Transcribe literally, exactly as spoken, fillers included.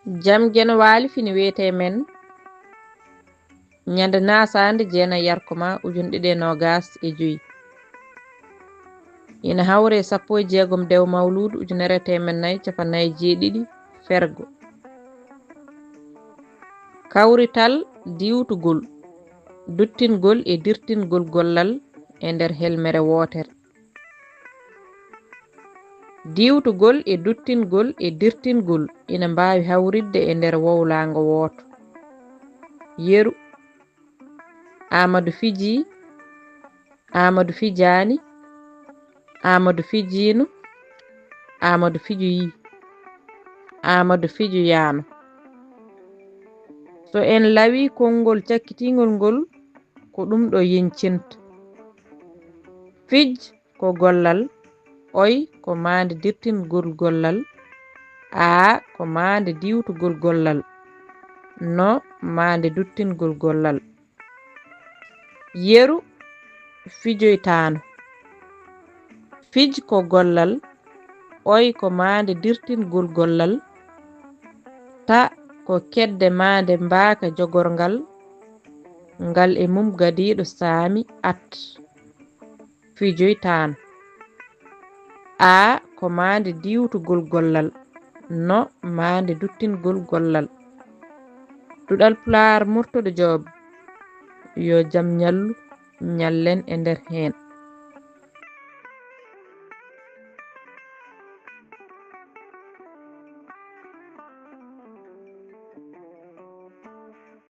Jam Geno Waali fini wiyetee men ñande naasaande jeenay yarkoma ujune ɗiɗi e noogas e joy. Ina hawre sappo e jeegom dew mawluudu ujunere e teemen nay capanɗe nay e jeeɗiɗi fergo. Kawrital diwtugol, duttingol e dirtingol gollal e nder helmere wootere. Diwtugol e duttingol e dirtingol ina mbaawi hawritde e nder wowlaango wooto. Yeru, Aamadu fijii, Aamadu fijaani, Aamadu fijiino, Aamadu fijoyii, Aamadu fijoyaano. So en lawii konngol cakkitiingol ngol, ko ɗum ɗo yeñcinta. Fij ko gollal, oy ko maande dirtingol gollal, aa ko maande diwtugol gollal, no maande duttingol gollal. Yeru fijoytaano. Fij ko gollal, oy ko maande dirtingol gollal, ta ko kedde maande mbaaka jogorgal ngal e mum gadiiɗo saami at. Fijoytaano. Aa ko maande diwtugol gollal, no maande duttingol gollal. Duɗal Pulaar Murtuɗo Joob, yo jam ñallu, ñallen e nder heen.